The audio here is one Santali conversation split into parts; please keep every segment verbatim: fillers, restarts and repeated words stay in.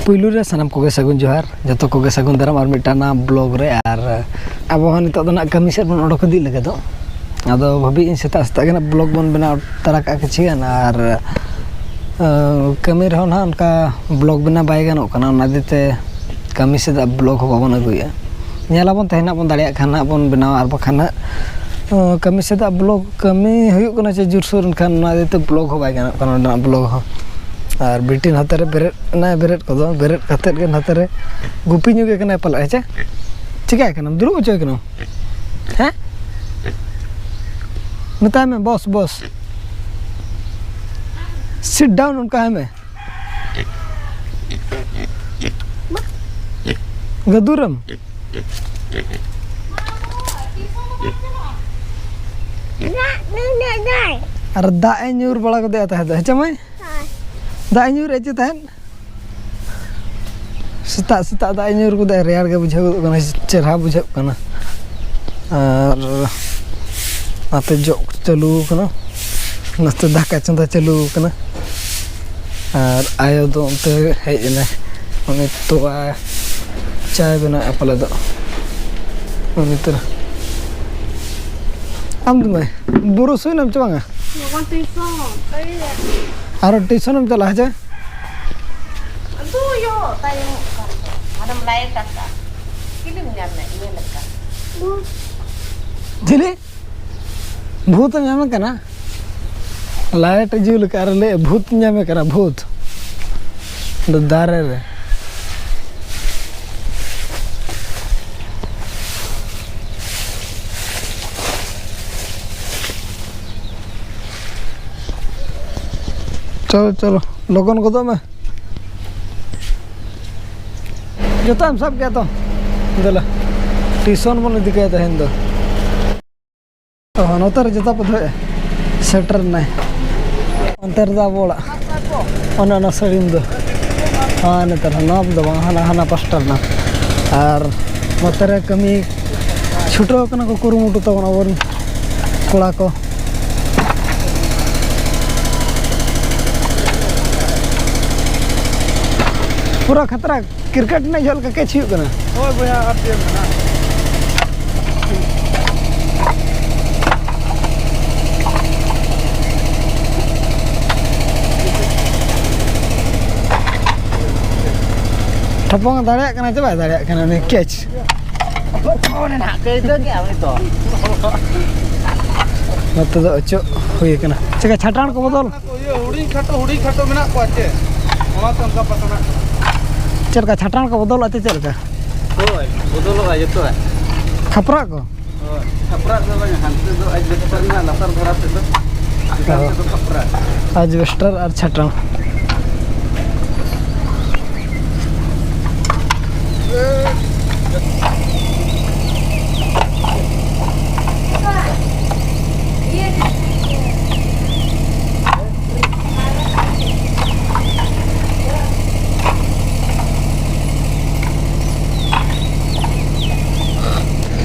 ᱯᱩᱭᱞᱩ ᱨᱮ ᱥᱟᱱᱟᱢ ᱠᱚᱜᱮ ᱥᱟᱹᱜᱩᱱ ᱡᱚᱦᱟᱨ, ᱡᱚᱛᱚ ᱠᱚᱜᱮ ᱥᱟᱹᱜᱩᱱ ᱫᱟᱨᱟᱢ ᱟᱨ ᱢᱤᱫᱴᱟᱝ ᱱᱟᱣᱟ ᱵᱞᱚᱜ ᱨᱮ᱾ ᱟᱨ ᱟᱵᱚ ᱦᱚᱸ ᱱᱤᱛᱚᱜ ᱫᱚ ᱱᱟᱜ ᱠᱟᱹᱢᱤ ᱥᱮᱫ ᱵᱚᱱ ᱚᱰᱚᱠ ᱤᱫᱤᱜ ᱞᱟᱹᱜᱤᱫᱚᱜ᱾ ᱟᱫᱚ ᱵᱷᱟᱵᱤᱭᱮᱫ ᱟᱹᱧ ᱥᱮᱛᱟᱜ ᱥᱮᱛᱟᱜ ᱜᱮ ᱱᱟᱜ ᱵᱞᱚᱜ ᱵᱚᱱ ᱵᱮᱱᱟᱣ ᱛᱟᱨᱟ ᱠᱟᱜᱼᱟ ᱠᱤᱪᱷᱩ ᱜᱟᱱ, ᱟᱨ ᱟᱸ, ᱠᱟᱹᱢᱤ ᱨᱮᱦᱚᱸ ᱱᱟᱜ ᱚᱱᱠᱟ ᱵᱞᱚᱜ ᱵᱮᱱᱟᱣ ᱵᱟᱭ ᱜᱟᱱᱚᱜ ᱠᱟᱱᱟ, ᱚᱱᱟ ᱤᱫᱤ ᱛᱮ ᱠᱟᱹᱢᱤ ᱥᱮᱫᱟᱜ ᱵᱞᱚᱜ ᱦᱚᱸ ᱵᱟᱵᱚᱱ ᱟᱹᱜᱩᱭᱮᱫᱼᱟ᱾ ᱧᱮᱞ ᱟᱵᱚᱱ ᱛᱮᱦᱮᱧ ᱱᱟᱜ ᱵᱚᱱ ᱫᱟᱲᱮᱭᱟᱜ ᱠᱷᱟᱱ ᱱᱟᱜ ᱵᱚᱱ ᱵᱮᱱᱟᱣᱟ, ᱟᱨ ᱵᱟᱠᱷᱟᱱ ᱱᱟᱜ ᱟᱸ, ᱠᱟᱹᱢᱤ ᱥᱮᱛᱟᱜ ᱵᱞᱚᱜ ᱠᱟᱹᱢᱤ ᱦᱩᱭᱩᱜ ᱠᱟᱱᱟ ᱪᱮ ᱡᱳᱨᱥᱳᱨ, ᱮᱱᱠᱷᱟᱱ ᱚᱱᱟ ᱤᱫᱤ ᱛᱮ ᱵᱞᱚᱜ ᱦᱚᱸ ᱵᱟᱭ ᱜᱟᱱᱚᱜ ᱠᱟᱱᱟ, ᱚᱸᱰᱮᱱᱟᱜ ᱵᱞᱚᱜ ᱦᱚᱸ᱾ ᱟᱨ ᱵᱤᱴᱤ ᱱᱟᱛᱮ ᱨᱮ ᱵᱮᱨᱮᱫ ᱮᱱᱟᱭ, ᱵᱮᱨᱮᱫ ᱠᱚᱫᱚ ᱵᱮᱨᱮᱫ ᱠᱟᱛᱮᱫ ᱜᱮ ᱱᱟᱛᱮ ᱨᱮ ᱜᱩᱯᱤ ᱧᱚᱜ ᱮ ᱠᱟᱱᱟᱭ ᱯᱟᱞᱮ, ᱦᱮᱸ ᱪᱮ? ᱪᱤᱠᱟᱹᱭ ᱠᱟᱱᱟᱢ? ᱫᱩᱲᱩᱵ ᱦᱚᱪᱚᱭ ᱠᱟᱱᱟᱢ? ᱦᱮᱸ? ᱢᱮᱛᱟᱭ ᱢᱮ, "ᱵᱚᱥ, ᱵᱚᱥ, sit down", ᱚᱱᱠᱟ ᱦᱮᱸ ᱢᱮ᱾ ᱜᱟᱹᱫᱩᱨᱮᱢ᱾ ᱟᱨ ᱫᱟᱜ ᱮ ᱧᱩᱨ ᱵᱟᱲᱟ ᱠᱮᱫᱮᱭᱟ ᱛᱟᱦᱮᱸ ᱫᱚ, ᱦᱮᱸ ᱪᱮ ᱢᱟᱹᱭ? ᱫᱟᱜ ᱮ ᱧᱩᱨ ᱮᱫ ᱪᱮ ᱛᱟᱦᱮᱸᱫ? ᱥᱮᱛᱟᱜ ᱥᱮᱛᱟᱜ ᱫᱟᱜ ᱮ ᱧᱩᱨ ᱠᱮᱫᱟ, ᱨᱮᱭᱟᱲ ᱜᱮ ᱵᱩᱡᱷᱟᱹᱣ ᱜᱚᱫᱚᱜ ᱠᱟᱱᱟ, ᱪᱮᱦᱨᱟ ᱵᱩᱡᱷᱟᱹᱜ ᱠᱟᱱᱟ᱾ ᱟᱨ ᱱᱟᱛᱮ ᱡᱚᱜ ᱪᱟᱹᱞᱩ ᱠᱟᱱᱟ, ᱱᱟᱛᱮ ᱫᱟᱠᱟ ᱪᱚᱸᱫᱟ ᱪᱟᱹᱞᱩ ᱠᱟᱱᱟ᱾ ᱟᱨ ᱟᱭᱳ ᱫᱚ ᱚᱱᱛᱮ ᱦᱮᱡ ᱮᱱᱟᱭ, ᱩᱱᱤ ᱛᱚᱣᱟ ᱪᱟᱭ ᱵᱮᱱᱟᱣᱮᱫᱼᱟ ᱯᱟᱞᱮ ᱫᱚ ᱩᱱᱤ ᱛᱚᱨᱟ᱾ ᱟᱢ ᱫᱚ ᱢᱟᱹᱭ, ᱵᱩᱨᱩ ᱥᱩᱭᱱᱟᱢ ᱪᱮ ᱵᱟᱝᱟ? ᱞᱚᱜᱚᱱ ᱴᱤᱭᱩᱥᱚᱱ, ᱟᱹᱭᱩᱵ᱾ ᱟᱨᱚ ᱴᱤᱭᱩᱥᱚᱱᱮᱢ ᱪᱟᱞᱟᱜᱼᱟ ᱦᱮᱸ ᱪᱮ? ᱟᱫᱚ ᱭᱳ, ᱛᱟᱭᱚᱢᱚᱜ ᱠᱟᱱ ᱫᱚ᱾ ᱦᱟᱱᱮᱢ ᱞᱟᱭᱤᱴ ᱟᱠᱟᱫ᱾ ᱪᱤᱞᱤᱢ ᱧᱟᱢᱮᱫ, ᱧᱮᱞ ᱟᱠᱟᱫ? ᱪᱤᱞᱤ? ᱵᱷᱩᱛ ᱮᱢ ᱧᱟᱢᱮ ᱠᱟᱱᱟ? ᱞᱟᱭᱤᱴ ᱮ ᱡᱩᱞ ᱟᱠᱟᱫ ᱟᱨ ᱞᱟᱹᱭ ᱵᱷᱩᱛ ᱧᱟᱢᱮ ᱠᱟᱱᱟ, ᱵᱷᱩᱛ᱾ ᱚᱸᱰᱮ ᱫᱟᱨᱮ ᱨᱮ᱾ ᱪᱚᱞᱚ, ᱪᱚᱞᱚ, ᱞᱚᱜᱚᱱ ᱜᱚᱫᱚᱜ ᱢᱮ᱾ ᱡᱚᱛᱚ ᱮᱢ ᱥᱟᱵ ᱠᱮᱫᱟ ᱛᱚ? ᱫᱮᱞᱟ, ᱴᱤᱭᱩᱥᱚᱱ ᱵᱚᱱ ᱤᱫᱤ ᱠᱟᱭᱟ ᱛᱮᱦᱮᱧ ᱫᱚ᱾ ᱚ, ᱱᱚᱛᱮ ᱨᱮ ᱡᱚᱛᱚ ᱯᱮ ᱫᱚᱦᱚᱭᱟ᱾ ᱥᱮᱴᱮᱨ ᱮᱱᱟᱭ᱾ ᱚᱱᱛᱮ ᱨᱮᱫᱚ ᱟᱵᱚ ᱚᱲᱟᱜ᱾ ᱚᱱᱮ ᱚᱱᱟ ᱥᱟᱹᱲᱤᱢ ᱫᱚ᱾ ᱦᱮᱸ, ᱱᱮᱛᱟᱨ ᱱᱚᱣᱟ ᱫᱚ ᱵᱟᱝ, ᱦᱟᱱᱟ, ᱦᱟᱱᱟ ᱯᱟᱥᱴᱟ ᱨᱮᱱᱟᱜ᱾ ᱟᱨ ᱱᱚᱛᱮ ᱨᱮ ᱠᱟᱹᱢᱤ ᱪᱷᱩᱴᱟᱹᱣ ᱠᱟᱱᱟ ᱠᱚ, ᱠᱩᱨᱩᱢᱩᱴᱩ ᱛᱟᱵᱚᱱ ᱟᱵᱚᱨᱮᱱ ᱠᱚᱲᱟ ᱠᱚ᱾ ᱯᱩᱨᱟᱹ ᱠᱷᱟᱛᱨᱟ, ᱠᱨᱤᱠᱮᱴ ᱮᱱᱮᱡ ᱡᱚᱦᱚᱜ ᱞᱮᱠᱟ ᱠᱮᱪ ᱦᱩᱭᱩᱜ ᱠᱟᱱᱟ᱾ ᱦᱳᱭ ᱵᱚᱭᱦᱟ, ᱟᱨ ᱪᱮᱫ ᱮᱢ ᱢᱮᱱᱟ? ᱴᱷᱚᱯᱚᱝ ᱫᱟᱲᱮᱭᱟᱜ ᱠᱟᱱᱟ ᱪᱮ ᱵᱟᱭ ᱫᱟᱲᱮᱭᱟᱜ ᱠᱟᱱᱟ ᱩᱱᱤ ᱠᱮᱪ? ᱱᱚᱛᱮ ᱫᱚ ᱚᱪᱚᱜ ᱦᱩᱭ ᱟᱠᱟᱱᱟ᱾ ᱪᱮᱠᱟ ᱪᱷᱟᱴᱟᱱ ᱠᱚ ᱵᱚᱫᱚᱞ? ᱤᱭᱟᱹ, ᱦᱩᱰᱤᱧ ᱠᱷᱟᱴᱚ, ᱦᱩᱰᱤᱧ ᱠᱷᱟᱴᱚ ᱢᱮᱱᱟᱜ ᱠᱚᱣᱟ ᱪᱮ? ᱚᱱᱟᱛᱮ ᱚᱱᱠᱟ ᱯᱟᱥᱱᱟᱜ ᱠᱟᱱᱟ᱾ ᱪᱮᱫ ᱞᱮᱠᱟ ᱪᱷᱟᱴᱟᱱ ᱠᱚ ᱵᱚᱫᱚᱞᱚᱜᱼᱟ ᱪᱮ ᱪᱮᱫ ᱞᱮᱠᱟ? ᱦᱳᱭ, ᱵᱚᱫᱚᱞᱚᱜᱼᱟ ᱡᱚᱛᱚᱣᱟᱜ᱾ ᱠᱷᱟᱯᱨᱟᱜ ᱠᱚ? ᱦᱳᱭ, ᱠᱷᱟᱯᱨᱟᱜ ᱫᱚ ᱵᱟᱝ, ᱦᱟᱱᱛᱮ ᱫᱚ ᱟᱡᱽᱵᱮᱥᱴᱟᱨ ᱢᱮᱱᱟᱜᱼᱟ, ᱞᱟᱛᱟᱨ ᱫᱷᱟᱨᱟ ᱥᱮᱫ ᱫᱚ, ᱪᱮᱛᱟᱱ ᱚ᱾ ᱥᱮᱫ ᱫᱚ ᱠᱷᱟᱯᱨᱟᱜ᱾ ᱟᱡᱽᱵᱮᱥᱴᱟᱨ ᱟᱨ ᱪᱷᱟᱴᱟᱱ᱾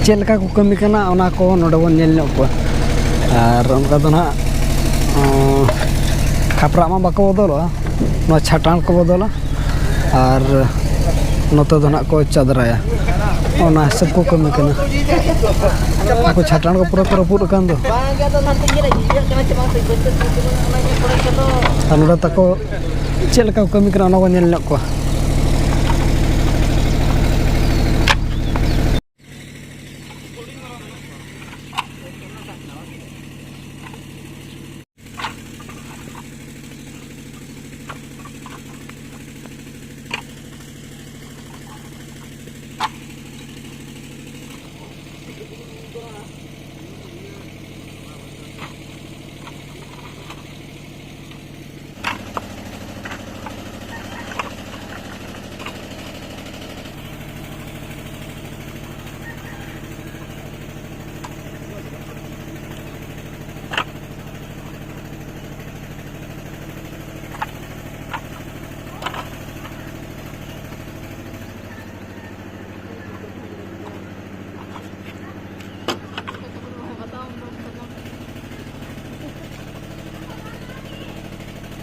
ᱪᱮᱫ ᱞᱮᱠᱟ ᱠᱚ ᱠᱟᱹᱢᱤ ᱠᱟᱱᱟ, ᱚᱱᱟ ᱠᱚ ᱱᱚᱰᱮ ᱵᱚᱱ ᱧᱮᱞ ᱧᱚᱜ ᱠᱚᱣᱟ᱾ ᱟᱨ ᱚᱱᱠᱟ ᱫᱚ ᱱᱟᱦᱟᱜ, ᱚᱸ, ᱠᱷᱟᱯᱨᱟᱜ ᱢᱟ ᱵᱟᱠᱚ ᱵᱚᱫᱚᱞᱚᱜᱼᱟ, ᱱᱚᱣᱟ ᱪᱷᱟᱴᱟᱱ ᱠᱚ ᱵᱚᱫᱚᱞᱟ᱾ ᱟᱨ ᱱᱚᱛᱮ ᱫᱚ ᱱᱟᱦᱟᱜ ᱠᱚ ᱪᱟᱫᱽᱨᱟᱭᱟ, ᱚᱱᱟ ᱦᱤᱥᱟᱹᱵ ᱠᱚ ᱠᱟᱹᱢᱤ ᱠᱟᱱᱟ᱾ ᱩᱱᱠᱩ ᱪᱷᱟᱴᱟᱱ ᱠᱚ ᱯᱩᱨᱟᱹ ᱠᱚ ᱨᱟᱹᱯᱩᱫ ᱟᱠᱟᱱ ᱫᱚ᱾ ᱟᱨ ᱱᱚᱰᱮ ᱛᱟᱠᱚ ᱪᱮᱫ ᱞᱮᱠᱟ ᱠᱚ ᱠᱟᱹᱢᱤ ᱠᱟᱱᱟ, ᱚᱱᱟ ᱵᱚᱱ ᱧᱮᱞ ᱧᱚᱜ ᱠᱚᱣᱟ᱾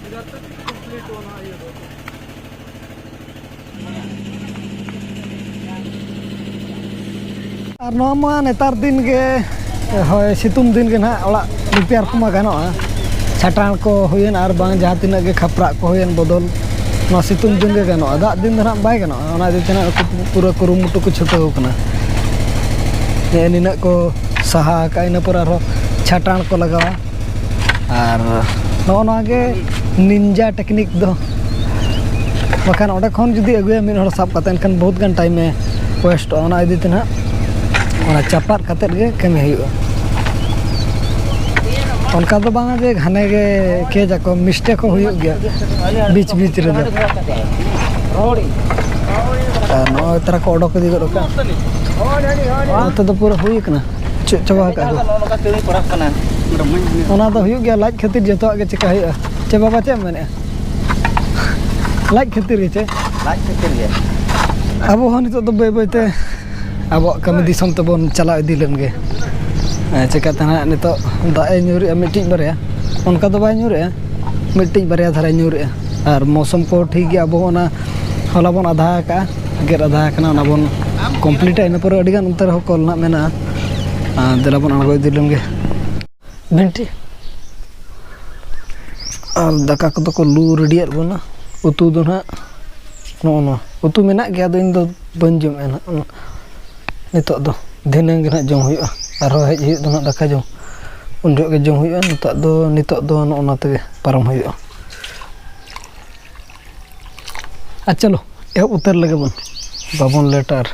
ᱤᱫᱷᱟᱨ ᱛᱚᱠ ᱠᱚᱢᱯᱞᱤᱴ ᱦᱩᱣᱟ ᱱᱟ ᱤᱭᱟᱹ ᱫᱚ᱾ ᱟᱨ ᱱᱚᱣᱟ ᱢᱟ ᱱᱮᱛᱟᱨ ᱫᱤᱱ ᱜᱮ, ᱦᱳᱭ, ᱥᱤᱛᱩᱝ ᱫᱤᱱ ᱜᱮ ᱱᱟᱦᱟᱜ ᱚᱲᱟᱜ ᱨᱤᱯᱮᱭᱟᱨ ᱠᱚᱢᱟ ᱜᱟᱱᱚᱜᱼᱟ᱾ ᱪᱷᱟᱴᱟᱝ ᱠᱚ ᱦᱩᱭᱮᱱ ᱟᱨ ᱵᱟᱝ ᱡᱟᱦᱟᱸ ᱛᱤᱱᱟᱹᱜ ᱜᱮ ᱠᱷᱟᱯᱨᱟᱜ ᱠᱚ ᱦᱩᱭᱮᱱ ᱵᱚᱫᱚᱞ, ᱱᱚᱣᱟ ᱥᱤᱛᱩᱝ ᱫᱤᱱ ᱜᱮ ᱜᱟᱱᱚᱜᱼᱟ, ᱫᱟᱜ ᱫᱤᱱ ᱫᱚ ᱱᱟᱦᱟᱜ ᱵᱟᱭ ᱜᱟᱱᱚᱜᱼᱟ᱾ ᱚᱱᱟ ᱤᱫᱤ ᱛᱮ ᱱᱟᱦᱟᱜ ᱯᱩᱨᱟᱹ ᱠᱩᱨᱩᱢᱩᱴᱩ ᱠᱚ ᱪᱷᱩᱴᱟᱹᱣ ᱠᱟᱱᱟ᱾ ᱱᱮᱜᱼᱮ ᱱᱤᱱᱟᱹᱜ ᱠᱚ ᱥᱟᱦᱟ ᱟᱠᱟᱫᱼᱟ, ᱤᱱᱟᱹ ᱯᱚᱨ ᱟᱨᱦᱚᱸ ᱪᱷᱟᱴᱟᱝ ᱠᱚ ᱞᱟᱜᱟᱣᱟ᱾ ᱟᱨ ᱱᱚᱜᱼᱚ ᱱᱚᱣᱟ ᱜᱮ ᱱᱤᱱᱡᱟ ᱴᱮᱠᱱᱤᱠ ᱫᱚ᱾ ᱵᱟᱠᱷᱟᱱ ᱚᱸᱰᱮ ᱠᱷᱚᱱ ᱡᱩᱫᱤ ᱟᱹᱜᱩᱭᱟ ᱢᱤᱫ ᱦᱚᱲ ᱥᱟᱵ ᱠᱟᱛᱮ, ᱮᱱᱠᱷᱟᱱ ᱵᱚᱦᱩᱛ ᱜᱟᱱ ᱴᱟᱭᱤᱢᱮ ᱳᱭᱮᱥᱴᱚᱜᱼᱟ᱾ ᱚᱱᱟ ᱤᱫᱤ ᱛᱮ ᱱᱟᱦᱟᱜ ᱚᱱᱟ ᱪᱟᱯᱟᱫ ᱠᱟᱛᱮ ᱜᱮ ᱠᱟᱹᱢᱤ ᱦᱩᱭᱩᱜᱼᱟ᱾ ᱚᱱᱠᱟ ᱫᱚ ᱵᱟᱝᱟ ᱡᱮ ᱜᱷᱟᱱᱮ ᱜᱮ ᱠᱮᱡᱽ ᱟᱠᱚ, ᱢᱤᱥᱴᱮᱠ ᱦᱚᱸ ᱦᱩᱭᱩᱜ ᱜᱮᱭᱟ ᱵᱤᱪ ᱵᱤᱪ ᱨᱮᱫᱚ᱾ ᱟᱨ ᱱᱚᱜᱼᱚᱭ ᱛᱟᱨᱟ ᱠᱚ ᱚᱰᱚᱠ ᱤᱫᱤ ᱜᱚᱫ ᱠᱟᱜᱼᱟ᱾ ᱱᱚᱛᱮ ᱫᱚ ᱯᱩᱨᱟᱹ ᱦᱩᱭ ᱠᱟᱱᱟ, ᱪᱮᱫ ᱪᱟᱵᱟ ᱟᱠᱟᱫ ᱠᱚ᱾ ᱱᱚᱜᱼᱚ ᱱᱚᱝᱠᱟ ᱛᱮᱞᱤᱧ ᱯᱟᱲᱦᱟᱜ ᱠᱟᱱᱟ᱾ ᱚᱱᱟ ᱫᱚ ᱦᱩᱭᱩᱜ ᱜᱮᱭᱟ, ᱞᱟᱡ ᱠᱷᱟᱹᱛᱤᱨ ᱡᱚᱛᱚᱣᱟᱜ ᱜᱮ ᱪᱮᱠᱟ ᱦᱩᱭᱩᱜᱼᱟ᱾ ᱪᱮ ᱵᱟᱵᱟ, ᱪᱮᱫ ᱮᱢ ᱢᱮᱱᱮᱫᱼᱟ? ᱞᱟᱡ ᱠᱷᱟᱹᱛᱤᱨ ᱜᱮ ᱪᱮ? ᱞᱟᱡ ᱠᱷᱟᱹᱛᱤᱨ ᱜᱮ᱾ ᱟᱵᱚ ᱦᱚᱸ ᱱᱤᱛᱚᱜ ᱫᱚ ᱵᱟᱹᱭ ᱵᱟᱹᱭ ᱛᱮ ᱟᱵᱚᱣᱟᱜ ᱠᱟᱹᱢᱤ ᱫᱤᱥᱚᱢ ᱛᱮᱵᱚᱱ ᱪᱟᱞᱟᱣ ᱤᱫᱤ ᱞᱮᱱ ᱜᱮ᱾ ᱦᱮᱸ, ᱪᱮᱠᱟᱛᱮ ᱱᱟᱦᱟᱜ ᱱᱤᱛᱚᱜ ᱫᱟᱜ ᱮ ᱧᱩᱨᱮᱜᱼᱟ ᱢᱤᱫᱴᱤᱡ ᱵᱟᱨᱭᱟ, ᱚᱱᱠᱟ ᱫᱚ ᱵᱟᱭ ᱧᱩᱨᱮᱜᱼᱟ, ᱢᱤᱫᱴᱤᱡ ᱵᱟᱨᱭᱟ ᱫᱷᱟᱨᱟᱭ ᱧᱩᱨᱮᱜᱼᱟ᱾ ᱟᱨ ᱢᱳᱥᱚᱢ ᱠᱚ ᱴᱷᱤᱠ ᱜᱮᱭᱟ, ᱟᱵᱚ ᱚᱱᱟ ᱦᱚᱞᱟ ᱵᱚᱱ ᱟᱫᱷᱟ ᱟᱠᱟᱜᱼᱟ, ᱜᱮᱫ ᱟᱫᱷᱟ ᱟᱠᱟᱱᱟ, ᱚᱱᱟ ᱵᱚᱱ ᱠᱚᱢᱯᱞᱤᱴᱟ᱾ ᱤᱱᱟᱹ ᱯᱚᱨᱮ ᱟᱹᱰᱤᱜᱟᱱ ᱚᱱᱛᱮ ᱨᱮᱦᱚᱸ ᱠᱚᱞ ᱱᱟᱜ ᱢᱮᱱᱟᱜᱼᱟ᱾ ᱟᱨ ᱫᱮᱞᱟ ᱵᱚᱱ ᱟᱬᱜᱚ ᱤᱫᱤ ᱞᱮᱱ ᱜᱮ᱾ ᱵᱷᱤᱱᱴᱤ᱾ ᱟᱨ ᱫᱟᱠᱟ ᱠᱚᱫᱚ ᱠᱚ ᱞᱩ ᱨᱮᱰᱤᱭᱟᱫ ᱵᱚᱱᱟ᱾ ᱩᱛᱩ ᱫᱚ ᱱᱟᱦᱟᱜ ᱱᱚᱜᱼᱚ ᱱᱚᱣᱟ᱾ ᱩᱛᱩ ᱢᱮᱱᱟᱜ ᱜᱮᱭᱟ, ᱟᱫᱚ ᱤᱧ ᱫᱚ ᱵᱟᱹᱧ ᱡᱚᱢᱮᱫᱼᱟ ᱱᱟᱦᱟᱜ᱾ ᱱᱤᱛᱚᱜ ᱫᱚ ᱫᱷᱤᱱᱟᱹᱝ ᱜᱮ ᱱᱟᱦᱟᱜ ᱡᱚᱢ ᱦᱩᱭᱩᱜᱼᱟ᱾ ᱟᱨᱦᱚᱸ ᱦᱮᱡ ᱦᱩᱭᱩᱜ ᱫᱚ ᱱᱟᱦᱟᱜ ᱫᱟᱠᱟ ᱡᱚᱢ᱾ ᱩᱱ ᱡᱚᱦᱚᱜ ᱜᱮ ᱡᱚᱢ ᱦᱩᱭᱩᱜᱼᱟ᱾ ᱱᱤᱛᱚᱜ ᱫᱚ, ᱱᱤᱛᱚᱜ ᱫᱚ ᱱᱚᱜᱼᱚ ᱱᱚᱣᱟ ᱛᱮᱜᱮ ᱯᱟᱨᱚᱢ ᱦᱩᱭᱩᱜᱼᱟ᱾ ᱟᱨ ᱪᱚᱞᱚ, ᱮᱦᱚᱵ ᱩᱛᱟᱹᱨ ᱞᱮᱜᱮ ᱵᱚᱱ, ᱵᱟᱵᱚᱱ ᱞᱮᱴᱟ ᱟᱨ᱾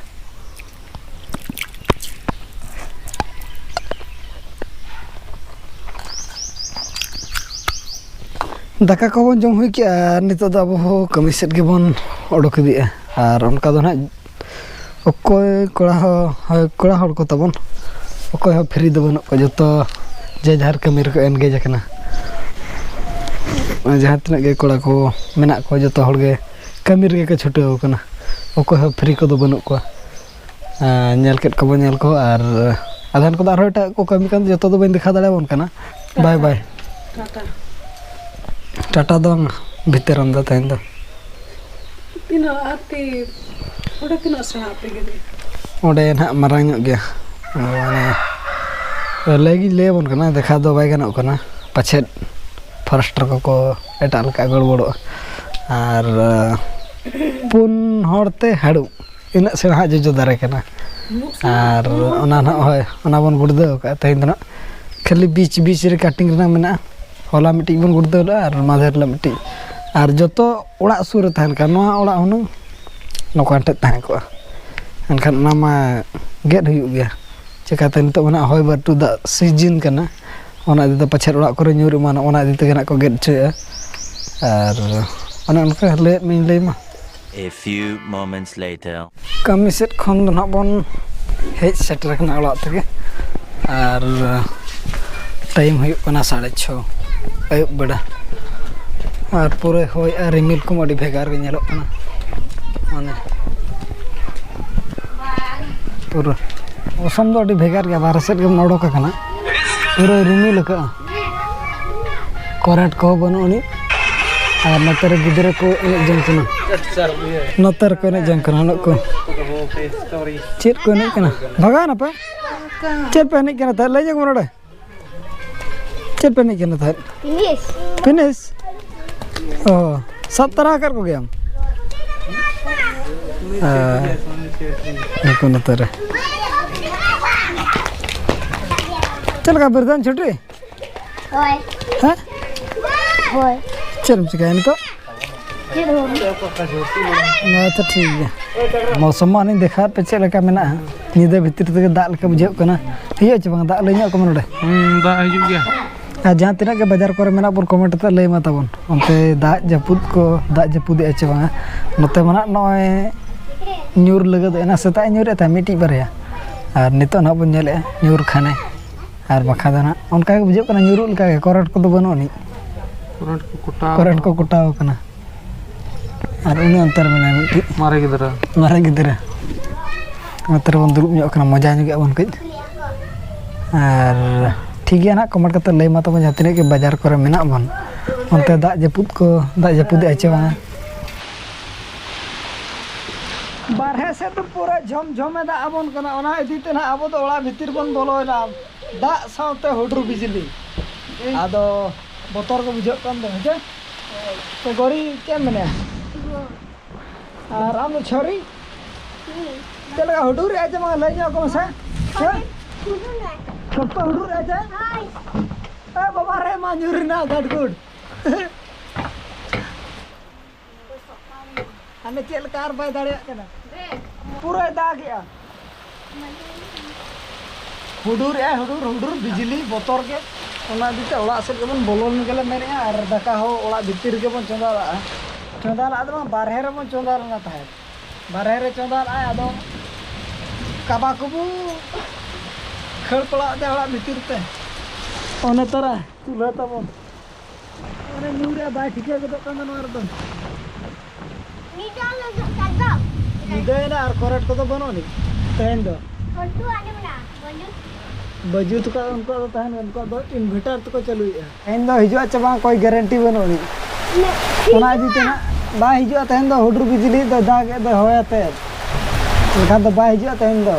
ᱫᱟᱠᱟ ᱠᱚᱵᱚᱱ ᱡᱚᱢ ᱦᱩᱭ ᱠᱮᱜᱼᱟ, ᱟᱨ ᱱᱤᱛᱚᱜ ᱫᱚ ᱟᱵᱚ ᱦᱚᱸ ᱠᱟᱹᱢᱤ ᱥᱮᱫ ᱜᱮᱵᱚᱱ ᱚᱰᱚᱠ ᱤᱫᱤᱜᱼᱟ᱾ ᱟᱨ ᱚᱱᱠᱟ ᱫᱚ ᱱᱟᱦᱟᱜ ᱚᱠᱚᱭ ᱠᱚᱲᱟ ᱦᱚᱸ, ᱦᱳᱭ, ᱠᱚᱲᱟ ᱦᱚᱲ ᱠᱚ ᱛᱟᱵᱚᱱ, ᱚᱠᱚᱭ ᱦᱚᱸ ᱯᱷᱨᱤ ᱫᱚ ᱵᱟᱹᱱᱩᱜ ᱠᱚᱣᱟ, ᱡᱚᱛᱚ ᱡᱮ ᱡᱟᱦᱟᱨ ᱠᱟᱹᱢᱤ ᱨᱮᱠᱚ ᱮᱱᱜᱮᱡᱽ ᱟᱠᱟᱱᱟ᱾ ᱡᱟᱦᱟᱸ ᱛᱤᱱᱟᱹᱜ ᱜᱮ ᱠᱚᱲᱟ ᱠᱚ ᱢᱮᱱᱟᱜ ᱠᱚᱣᱟ, ᱡᱚᱛᱚ ᱦᱚᱲ ᱜᱮ ᱠᱟᱹᱢᱤ ᱨᱮᱜᱮ ᱠᱚ ᱪᱷᱩᱴᱟᱹᱣ ᱟᱠᱟᱱᱟ᱾ ᱚᱠᱚᱭ ᱦᱚᱸ ᱯᱷᱨᱤ ᱠᱚᱫᱚ ᱵᱟᱹᱱᱩᱜ ᱠᱚᱣᱟ᱾ ᱟᱨ ᱧᱮᱞ ᱠᱮᱫ ᱠᱚᱵᱚᱱ ᱧᱮᱞ ᱠᱚ, ᱟᱨ ᱟᱫᱷᱮᱱ ᱠᱚᱫᱚ ᱟᱨᱦᱚᱸ ᱮᱴᱟᱜ ᱠᱚ ᱠᱟᱹᱢᱤ ᱠᱟᱱ, ᱡᱚᱛᱚ ᱫᱚ ᱵᱟᱹᱧ ᱫᱮᱠᱷᱟᱣ ᱫᱟᱲᱮᱭᱟᱵᱚᱱ ᱠᱟᱱᱟ᱾ ᱵᱟᱭ ᱵᱟᱭ᱾ ᱴᱟᱴᱟ᱾ ᱴᱟᱴᱟ ᱫᱚ ᱵᱟᱝ, ᱵᱷᱤᱛᱟᱹᱨ ᱟᱢᱫᱟ ᱛᱟᱦᱮᱱ ᱫᱚ᱾ ᱛᱤᱱᱟᱹᱜ ᱟᱨ ᱛᱤ-, ᱚᱸᱰᱮ ᱛᱤᱱᱟᱹᱜ ᱥᱮᱬᱟ ᱟᱯᱮ ᱜᱤᱫᱽᱨᱟᱹ? ᱚᱸᱰᱮ ᱱᱟᱦᱟᱜ ᱢᱟᱨᱟᱝ ᱧᱚᱜ ᱜᱮᱭᱟ᱾ ᱢᱟᱱᱮ ᱞᱟᱹᱭ ᱜᱤᱧ ᱞᱟᱹᱭ ᱟᱵᱚᱱ ᱠᱟᱱᱟ, ᱫᱮᱠᱷᱟᱣ ᱫᱚ ᱵᱟᱭ ᱜᱟᱱᱚᱜ ᱠᱟᱱᱟ, ᱯᱟᱪᱷᱮᱫ ᱯᱷᱚᱨᱮᱥᱴᱟᱨ ᱠᱚᱠᱚ ᱮᱴᱟᱜ ᱞᱮᱠᱟ ᱜᱚᱲᱵᱚᱲᱚᱜᱼᱟ᱾ ᱟᱨ ᱯᱩᱱ ᱦᱚᱲ ᱛᱮ ᱦᱟᱹᱲᱩᱵ, ᱤᱱᱟᱹᱜ ᱥᱮᱬᱟ ᱦᱟᱸᱜ ᱡᱚᱡᱚ ᱫᱟᱨᱮ ᱠᱟᱱᱟ᱾ ᱟᱨ ᱚᱱᱟ ᱱᱟᱦᱟᱜ, ᱦᱳᱭ, ᱚᱱᱟ ᱵᱚᱱ ᱜᱩᱲᱫᱟᱹᱣ ᱠᱟᱜᱼᱟ ᱛᱮᱦᱮᱧ ᱫᱚ ᱱᱟᱦᱟᱜ᱾ ᱠᱷᱟᱹᱞᱤ ᱵᱤᱪ ᱵᱤᱪ ᱨᱮ ᱠᱟᱴᱤᱝ ᱨᱮᱱᱟᱜ ᱢᱮᱱᱟᱜᱼᱟ᱾ ᱦᱚᱞᱟ ᱢᱤᱫᱴᱤᱡ ᱵᱚᱱ ᱜᱩᱲᱫᱟᱹᱣ ᱞᱮᱫᱼᱟ ᱟᱨ ᱢᱟᱫᱷᱮᱨ ᱦᱤᱞᱳᱜ ᱢᱤᱫᱴᱤᱡ᱾ ᱟᱨ ᱡᱚᱛᱚ ᱚᱲᱟᱜ ᱥᱩᱨ ᱨᱮ ᱛᱟᱦᱮᱱ ᱠᱷᱟᱱ, ᱱᱚᱣᱟ ᱚᱲᱟᱜ ᱦᱩᱱᱟᱹᱝ ᱱᱚᱝᱠᱟᱱ ᱴᱷᱮᱡ ᱛᱟᱦᱮᱸ ᱠᱚᱜᱼᱟ᱾ ᱮᱱᱠᱷᱟᱱ ᱚᱱᱟ ᱢᱟ ᱜᱮᱫ ᱦᱩᱭᱩᱜ ᱜᱮᱭᱟ᱾ ᱪᱤᱠᱟᱹᱛᱮ ᱱᱤᱛᱚᱜ ᱢᱟ ᱱᱟᱦᱟᱜ ᱦᱚᱭ ᱵᱟᱹᱨᱰᱩ ᱫᱟᱜ ᱥᱤᱡᱤᱱ ᱠᱟᱱᱟ, ᱚᱱᱟ ᱤᱫᱤ ᱛᱮ ᱯᱟᱪᱷᱮᱫ ᱚᱲᱟᱜ ᱠᱚᱨᱮ ᱧᱩᱨ ᱮᱢᱟᱱᱚᱜ, ᱚᱱᱟ ᱤᱫᱤ ᱛᱮᱜᱮ ᱱᱟᱦᱟᱜ ᱠᱚ ᱜᱮᱫ ᱦᱚᱪᱚᱭᱮᱫᱼᱟ᱾ ᱟᱨ ᱚᱱᱮ ᱚᱱᱠᱟ ᱞᱟᱹᱭᱟᱫ ᱢᱮᱧ ᱞᱟᱹᱭ ᱢᱟ᱾ A few moments later. ᱠᱟᱹᱢᱤ ᱥᱮᱫ ᱠᱷᱚᱱ ᱫᱚ ᱱᱟᱦᱟᱜ ᱵᱚᱱ ᱦᱮᱡ ᱥᱮᱴᱮᱨ ᱟᱠᱟᱱᱟ ᱚᱲᱟᱜ ᱛᱮᱜᱮ᱾ ᱟᱨ ᱴᱟᱭᱤᱢ ᱦᱩᱭᱩᱜ ᱠᱟᱱᱟ ᱥᱟᱲᱮ ᱪᱷᱚ ᱟᱹᱭᱩᱵ ᱵᱮᱲᱟ᱾ ᱟᱨ ᱯᱩᱨᱟᱹ ᱦᱚᱭ ᱟᱨ ᱨᱤᱢᱤᱞ ᱠᱚᱢᱟ ᱟᱹᱰᱤ ᱵᱷᱮᱜᱟᱨ ᱜᱮ ᱧᱮᱞᱚᱜ ᱠᱟᱱᱟ᱾ ᱢᱟᱱᱮ ᱯᱩᱨᱟᱹ ᱢᱳᱥᱚᱢ ᱫᱚ ᱟᱹᱰᱤ ᱵᱷᱮᱜᱟᱨ ᱜᱮᱭᱟ᱾ ᱵᱟᱦᱨᱮ ᱥᱮᱫ ᱜᱮᱢ ᱚᱰᱚᱠ ᱟᱠᱟᱱᱟ, ᱯᱩᱨᱟᱹ ᱨᱤᱢᱤᱞ ᱟᱠᱟᱫᱼᱟ, ᱠᱟᱨᱮᱱᱴ ᱠᱚᱦᱚᱸ ᱵᱟᱹᱱᱩᱜ ᱟᱹᱱᱤᱡ᱾ ᱟᱨ ᱱᱚᱛᱮ ᱨᱮ ᱜᱤᱫᱽᱨᱟᱹ ᱠᱚ ᱮᱱᱮᱡ ᱡᱚᱝ ᱠᱟᱱᱟ, ᱱᱚᱛᱮ ᱨᱮᱠᱚ ᱮᱱᱮᱡ ᱡᱚᱝ ᱠᱟᱱᱟ᱾ ᱱᱩᱠᱩ ᱪᱮᱫ ᱠᱚ ᱮᱱᱮᱡ ᱠᱟᱱᱟ? ᱵᱷᱟᱜᱟᱣ ᱱᱟᱯᱮ? ᱪᱮᱫ ᱯᱮ ᱮᱱᱮᱡ ᱠᱟᱱᱟ ᱛᱟᱦᱞᱮ? ᱞᱟᱹᱭ ᱧᱚᱜ ᱢᱮ ᱱᱚᱰᱮ᱾ ᱪᱮᱫ ᱯᱮ ᱮᱱᱮᱡ ᱠᱟᱱᱟ ᱛᱟᱦᱮᱸᱫ? ᱯᱤᱱᱤᱥ᱾ ᱯᱤᱱᱤᱥ? ᱚ, ᱥᱟᱵ ᱛᱟᱨᱟ ᱟᱠᱟᱫ ᱠᱚᱜᱮᱭᱟᱢ? ᱦᱮᱸ, ᱱᱩᱠᱩ ᱱᱚᱛᱮ ᱨᱮ᱾ ᱪᱮᱫ ᱞᱮᱠᱟ ᱵᱤᱨᱫᱟᱹᱱ ᱪᱷᱩᱴᱤ? ᱦᱳᱭ᱾ ᱦᱮᱸ? ᱦᱳᱭ᱾ ᱪᱮᱫ ᱮᱢ ᱪᱤᱠᱟᱹᱭᱟ ᱱᱤᱛᱚᱜ? ᱪᱮᱫ ᱦᱚᱸ ᱵᱟᱝ᱾ ᱟᱪᱪᱷᱟ, ᱴᱷᱤᱠ ᱜᱮᱭᱟ᱾ ᱢᱳᱥᱚᱢ ᱢᱟ ᱚᱱᱮᱧ ᱫᱮᱠᱷᱟᱣᱟᱫ ᱯᱮ ᱪᱮᱫ ᱞᱮᱠᱟ ᱢᱮᱱᱟᱜᱼᱟ᱾ ᱧᱤᱫᱟᱹ ᱵᱷᱤᱛᱤᱨ ᱛᱮᱜᱮ ᱫᱟᱜ ᱞᱮᱠᱟ ᱵᱩᱡᱷᱟᱹᱜ ᱠᱟᱱᱟ᱾ ᱦᱤᱡᱩᱜᱼᱟ ᱪᱮ ᱵᱟᱝ? ᱫᱟᱜ ᱞᱟᱹᱭ ᱧᱚᱜ ᱠᱚᱢᱮ ᱱᱚᱰᱮ᱾ ᱦᱩᱸ, ᱫᱟᱜ ᱦᱤᱡᱩᱜ ᱜᱮᱭᱟ᱾ ᱟᱨ ᱡᱟᱦᱟᱸ ᱛᱤᱱᱟᱹᱜ ᱜᱮ ᱵᱟᱡᱟᱨ ᱠᱚᱨᱮ ᱢᱮᱱᱟᱜ ᱵᱚᱱ, comment ᱠᱟᱛᱮ ᱞᱟᱹᱭ ᱢᱟ ᱛᱟᱵᱚᱱ᱾ ᱚᱱᱛᱮ ᱫᱟᱜ ᱡᱟᱹᱯᱩᱫ ᱠᱚ, ᱫᱟᱜ ᱡᱟᱹᱯᱩᱫᱮᱜᱼᱟ ᱪᱮ ᱵᱟᱝᱟ? ᱱᱚᱛᱮ ᱢᱟ ᱱᱟᱜ ᱱᱚᱜᱼᱚᱭ ᱧᱩᱨ ᱞᱟᱹᱜᱤᱫ, ᱮᱱᱟ ᱥᱮᱛᱟᱜ ᱮ ᱧᱩᱨᱮᱫ ᱛᱟᱦᱮᱸᱫ ᱢᱤᱫᱴᱤᱡ ᱵᱟᱨᱭᱟ᱾ ᱟᱨ ᱱᱤᱛᱚᱜ ᱱᱟᱜ ᱵᱚᱱ ᱧᱮᱞᱮᱫᱼᱟ ᱧᱩᱨ ᱠᱷᱟᱱᱮ᱾ ᱟᱨ ᱵᱟᱠᱷᱟᱱ ᱫᱚ ᱱᱟᱜ ᱚᱱᱠᱟ ᱜᱮ ᱵᱩᱡᱷᱟᱹᱜ ᱠᱟᱱᱟ, ᱧᱩᱨᱩᱜ ᱞᱮᱠᱟ ᱜᱮ᱾ ᱠᱚᱨᱮᱱᱴ ᱠᱚᱫᱚ ᱵᱟᱹᱱᱩᱜ ᱟᱹᱱᱤᱡ᱾ ᱠᱚᱨᱮᱱᱴ ᱠᱚ ᱠᱚᱴᱟᱣ ᱠᱚᱨᱮᱱᱴ ᱠᱚ ᱠᱚᱴᱟᱣ ᱟᱠᱟᱱᱟ᱾ ᱟᱨ ᱩᱱᱤ ᱚᱱᱛᱮ ᱨᱮ ᱢᱮᱱᱟᱭᱟ ᱢᱤᱫᱴᱤᱡ᱾ ᱢᱟᱨᱮ ᱜᱤᱫᱽᱨᱟᱹ᱾ ᱢᱟᱨᱮ ᱜᱤᱫᱽᱨᱟᱹ᱾ ᱱᱚᱛᱮ ᱨᱮᱵᱚᱱ ᱫᱩᱲᱩᱵ ᱧᱚᱜ ᱠᱟᱱᱟ, ᱢᱚᱡᱟ ᱧᱚᱜ ᱟᱵᱚᱱ ᱠᱟᱹᱡ᱾ ᱟᱨ ᱴᱷᱤᱠ ᱜᱮᱭᱟ ᱱᱟᱜ, comment ᱠᱟᱛᱮ ᱞᱟᱹᱭ ᱢᱟ ᱛᱟᱵᱚᱱ, ᱡᱟᱦᱟᱸ ᱛᱤᱱᱟᱹᱜ ᱜᱮ ᱵᱟᱡᱟᱨ ᱠᱚᱨᱮ ᱢᱮᱱᱟᱜ ᱵᱚᱱ, ᱚᱱᱛᱮ ᱫᱟᱜ ᱡᱟᱹᱯᱩᱫ ᱠᱚ, ᱫᱟᱜ ᱡᱟᱹᱯᱩᱫᱮᱜᱼᱟ ᱪᱮ ᱵᱟᱝᱟ? ᱵᱟᱨᱦᱮ ᱥᱮᱫ ᱫᱚ ᱯᱩᱨᱟᱹ ᱡᱷᱚᱢ ᱡᱷᱚᱢᱮ ᱫᱟᱜ ᱟᱵᱚᱱ ᱠᱟᱱᱟ, ᱚᱱᱟ ᱤᱫᱤ ᱛᱮ ᱱᱟᱦᱟᱜ ᱟᱵᱚ ᱫᱚ ᱚᱲᱟᱜ ᱵᱷᱤᱛᱤᱨ ᱵᱚᱱ ᱵᱚᱞᱚᱭᱮᱱᱟ, ᱫᱟᱜ ᱥᱟᱶᱛᱮ ᱦᱩᱰᱩᱨ ᱵᱤᱡᱽᱞᱤ᱾ ᱟᱫᱚ ᱵᱚᱛᱚᱨ ᱜᱮ ᱵᱩᱡᱷᱟᱹᱜ ᱠᱟᱱ ᱫᱚ, ᱦᱮᱸ ᱪᱮ? ᱛᱚ ᱜᱚᱨᱤ, ᱪᱮᱫ ᱮᱢ ᱢᱮᱱᱮᱫᱼᱟ? ᱟᱨ ᱟᱢ ᱫᱚ ᱪᱷᱚᱨᱤ? ᱪᱮᱫ ᱞᱮᱠᱟ ᱦᱩᱰᱩᱨ ᱮᱫᱼᱟ ᱪᱮ ᱵᱟᱝ, ᱞᱟᱹᱭ ᱧᱚᱜ ᱟᱠᱚ ᱢᱮᱥᱮ᱾ ᱦᱮᱸ? ᱥᱚᱠᱛᱚ ᱦᱩᱰᱩᱨ ᱮᱫᱼᱟ ᱪᱮ? ᱮ ᱵᱟᱵᱟ ᱨᱮ, ᱢᱟ ᱧᱩᱨ ᱮᱱᱟ ᱜᱟᱰᱜᱩᱰ᱾ ᱦᱟᱱᱮ ᱪᱮᱫ ᱞᱮᱠᱟ ᱟᱨ ᱵᱟᱭ ᱫᱟᱲᱮᱭᱟᱜ ᱠᱟᱱᱟ᱾ ᱯᱩᱨᱟᱹᱭ ᱫᱟᱜᱮᱜᱼᱟ᱾ ᱦᱩᱰᱩᱨᱮᱜᱼᱟᱭ, ᱦᱩᱰᱩᱨ, ᱦᱩᱰᱩᱨ, ᱵᱤᱡᱽᱞᱤ, ᱵᱚᱛᱚᱨ ᱜᱮ᱾ ᱚᱱᱟ ᱤᱫᱤ ᱛᱮ ᱚᱲᱟᱜ ᱥᱮᱫ ᱜᱮᱵᱚᱱ ᱵᱚᱞᱚᱱ ᱜᱮᱞᱮ ᱢᱮᱱᱮᱜᱼᱟ᱾ ᱟᱨ ᱫᱟᱠᱟ ᱦᱚᱸ ᱚᱲᱟᱜ ᱵᱷᱤᱛᱤᱨ ᱨᱮᱜᱮ ᱵᱚᱱ ᱪᱚᱸᱫᱟ ᱞᱟᱜᱼᱟ᱾ ᱪᱚᱸᱫᱟ ᱞᱟᱜ ᱫᱚ ᱵᱟᱝ, ᱵᱟᱨᱦᱮ ᱨᱮᱵᱚᱱ ᱪᱚᱸᱫᱟ ᱞᱮᱱᱟ ᱛᱟᱦᱮᱸᱫ᱾ ᱵᱟᱨᱦᱮ ᱨᱮ ᱪᱚᱸᱫᱟ ᱞᱟᱜᱼᱟᱭ, ᱟᱫᱚ ᱠᱟᱵᱟ ᱠᱚᱵᱚ ᱠᱷᱟᱹᱲ ᱯᱟᱲᱟᱣ ᱟᱫᱮᱭᱟ ᱚᱲᱟᱜ ᱵᱷᱤᱛᱤᱨ ᱛᱮ᱾ ᱚᱱᱮ ᱛᱚᱨᱟ ᱪᱩᱞᱦᱟᱹ ᱛᱟᱵᱚᱱ᱾ ᱚᱱᱮ ᱧᱩᱨᱮ ᱵᱟᱭ ᱴᱷᱤᱠᱟᱹ ᱜᱚᱫᱚᱜ ᱠᱟᱱ ᱫᱚ ᱱᱚᱣᱟ ᱨᱮᱫᱚ᱾ ᱱᱤᱛᱚᱜ ᱞᱮ ᱡᱚᱜ ᱠᱟᱫᱟ᱾ ᱧᱤᱫᱟᱹᱭᱮᱱᱟ ᱟᱨ current ᱠᱚᱫᱚ ᱵᱟᱹᱱᱩᱜ ᱟᱹᱱᱤᱡ ᱛᱮᱦᱮᱧ ᱫᱚ᱾ ᱦᱚᱞᱴᱩ ᱟᱸᱡᱚᱢ ᱮᱱᱟ, ᱵᱟᱹᱡᱩ᱾ ᱵᱟᱹᱡᱩ ᱛᱟᱠᱚ, ᱩᱱᱠᱩᱣᱟᱜ ᱫᱚ ᱛᱟᱦᱮᱱ ᱜᱮᱭᱟ, ᱩᱱᱠᱩᱣᱟᱜ ᱫᱚ inverter ᱛᱮᱠᱚ ᱪᱟᱹᱞᱩᱭᱮᱫᱼᱟ᱾ ᱛᱮᱦᱮᱧ ᱫᱚ ᱦᱤᱡᱩᱜᱼᱟ ᱪᱮ ᱵᱟᱝ, ᱠᱳᱭ guarantee ᱵᱟᱹᱱᱩᱜ ᱟᱹᱱᱤᱡ᱾ ᱚᱱᱟ ᱤᱫᱤ ᱛᱮ ᱱᱟᱜ ᱵᱟᱭ ᱦᱤᱡᱩᱜᱼᱟ ᱛᱮᱦᱮᱧ ᱫᱚ, ᱦᱩᱰᱩᱨ ᱵᱤᱡᱽᱞᱤ ᱫᱚ ᱫᱟᱜ ᱮᱫ ᱫᱚ ᱦᱚᱭ ᱟᱛᱮᱫ᱾ ᱮᱱᱠᱷᱟᱱ ᱫᱚ ᱵᱟᱭ ᱦᱤᱡᱩᱜᱼᱟ ᱛᱮᱦᱮᱧ ᱫᱚ᱾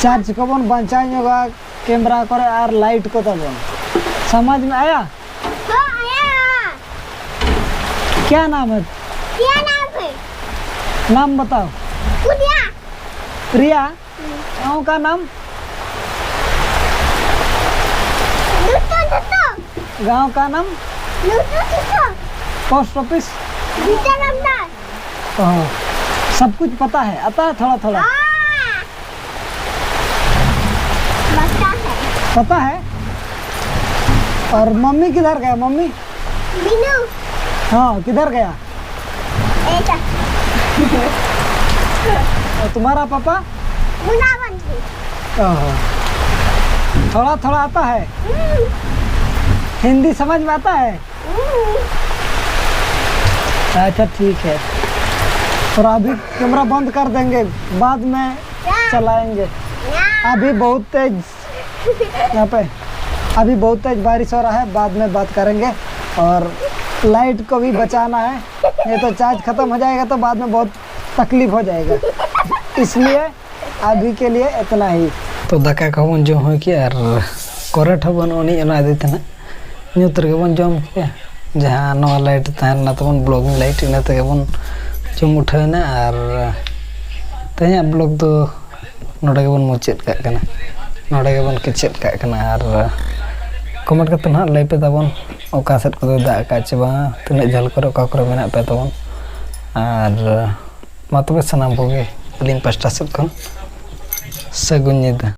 Charge ᱠᱚᱵᱚᱱ ᱵᱟᱧᱪᱟᱣ ᱧᱚᱜᱟ᱾ Camera ᱠᱚᱨᱮ ᱟᱨ light ᱠᱚ ᱛᱟᱵᱚᱱ᱾ समझ में आया? हाँ, आया। क्या नाम है? क्या नाम है? नाम बताओ। पूजा। प्रिया। हम्म। गांव का नाम? दूसरा, दूसरा। गांव का नाम? दूसरा, दूसरा। Post office? दूसरा नंबर। ओह, सब कुछ पता है, आता है थोड़ा थोड़ा? हाँ। पता है। पता है? और मम्मी किधर गया, मम्मी? बिनू। हाँ, किधर गया? ऐसा। और तुम्हारा पापा? बुलावन। ओहो। थोड़ा थोड़ा आता है? हम्म। हिंदी समझ में आता है? हम्म। अच्छा, ठीक है। और अभी camera बंद कर देंगे, बाद में क्या? चलाएंगे। क्या? अभी बहुत तेज, यहाँ पे अभी बहुत तेज बारिश हो रहा है, बाद में बात करेंगे। और light को भी बचाना है, नहीं तो charge खत्म हो जाएगा तो बाद में बहुत तकलीफ हो जाएगा। इसलिए अभी के लिए इतना ही। ᱛᱚ ᱫᱟᱠᱟ ᱠᱚᱦᱚᱸ ᱵᱚᱱ ᱡᱚᱢ ᱦᱩᱭ ᱠᱮᱜᱼᱟ ᱟᱨ ᱠᱚᱨᱮᱱᱴ ᱦᱚᱸ ᱵᱟᱹᱱᱩᱜ ᱟᱹᱱᱤᱡ, ᱚᱱᱟ ᱤᱫᱤ ᱛᱮ ᱱᱟᱜ ᱧᱩᱛ ᱨᱮᱜᱮ ᱵᱚᱱ ᱡᱚᱢ ᱠᱮᱜᱼᱟ᱾ ᱡᱟᱦᱟᱸ ᱱᱚᱣᱟ ᱞᱟᱭᱤᱴ ᱛᱟᱦᱮᱸ ᱞᱮᱱᱟ ᱛᱟᱵᱚᱱ, ᱵᱞᱚᱜᱤᱝ ᱞᱟᱭᱤᱴ, ᱤᱱᱟᱹ ᱛᱮᱜᱮ ᱵᱚᱱ ᱡᱚᱢ ᱩᱴᱷᱟᱹᱣ ᱮᱱᱟ᱾ ᱟᱨ ᱛᱮᱦᱮᱧᱟᱜ ᱵᱞᱚᱜ ᱫᱚ ᱱᱚᱰᱮ ᱜᱮᱵᱚᱱ ᱢᱩᱪᱟᱹᱫ ᱠᱟᱜ ᱠᱟᱱᱟ, ᱱᱚᱰᱮ ᱜᱮᱵᱚᱱ ᱠᱮᱪᱮᱫ ᱠᱟᱜ ᱠᱟᱱᱟ᱾ ᱟᱨ ᱠᱚᱢᱮᱱᱴ ᱠᱟᱛᱮ ᱱᱟᱦᱟᱜ ᱞᱟᱹᱭ ᱯᱮ ᱛᱟᱵᱚᱱ, ᱚᱠᱟ ᱥᱮᱫ ᱠᱚᱫᱚ ᱫᱟᱜ ᱟᱠᱟᱫ ᱪᱮ ᱵᱟᱝᱟ, ᱛᱤᱱᱟᱹᱜ ᱡᱷᱟᱹᱞ ᱠᱚᱨᱮ ᱚᱠᱟ ᱠᱚᱨᱮ ᱢᱮᱱᱟᱜ ᱯᱮ ᱛᱟᱵᱚᱱ᱾ ᱟᱨ ᱢᱟ ᱛᱚᱵᱮ ᱥᱟᱱᱟᱢ ᱠᱚᱜᱮ ᱟᱹᱞᱤᱧ ᱯᱟᱥᱴᱟ ᱥᱮᱫ ᱠᱷᱚᱱ ᱥᱟᱹᱜᱩᱱ ᱧᱤᱫᱟᱹ᱾